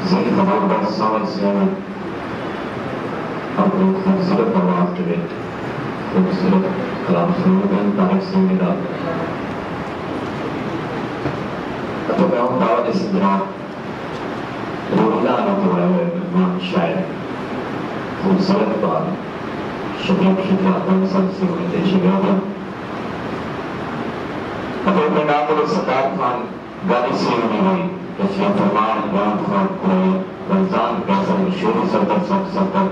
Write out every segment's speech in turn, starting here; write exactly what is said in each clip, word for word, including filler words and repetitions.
سنگھ خبر بس سمجھ سیاں اپݨی خوبصورت آواز دے وچ خوبصورت کلام سݨ ڳئے طارق سنگھ دا۔ اتے میں ہݨ دعوت ݙیساں جناب روحی لعنت ہوئے ہوئے مہمان شاعر خوبصورت بال شبیب شجاع بنسل سیوݨی تے شبیب اتے اپݨے نام ستار خان گاݙی سیوݨی ہوئی تشریف فرما عمران خان قرائے رمضان فیصل مشہور صدر سب صدر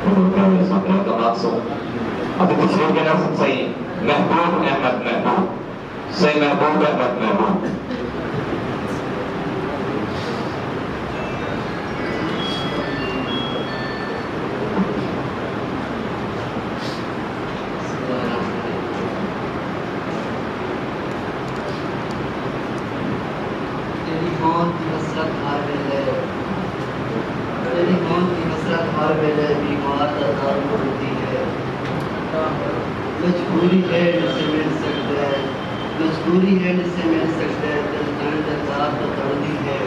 انہوں نے سب اعتماد سو اتے تشریف کے ناصر سائیں محبوب احمد محبوب سئیں محبوب احمد محبوب۔ تیݙی موت دی حسرت ہر ویلے تیݙی موت دی حسرت ہر ویلے بیمار دا دارو بݨدی ہے۔ مجبوری ہے نسے مل سڳدے مجبوری ہے نسے مل سڳدے دل ڳݨ دے دار تاں تڑدی ہے۔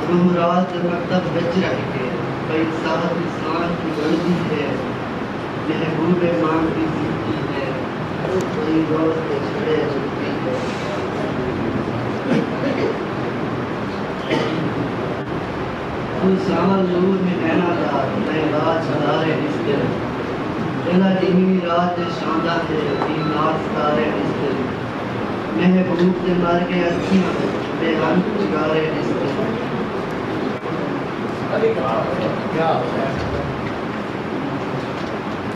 روح راز دے مکتب وچ رہ کے پئی ساہ دی سانجھ کوں ڳݨدی ہے۔ محبوب ماں دی زندگی ہے۔ کئی روز تے چھڑے جھکدی ہے۔ توں سانول نور ہے نیناں دا تئیں راج ستارے ݙسدن۔ ݙیلا ݙینہویں رات دے شانداں تے دینار ستارے ݙسدن۔ محبوب دے مر ڳئے اکھیاں وچ بے رنگ چنگارے ݙسدن۔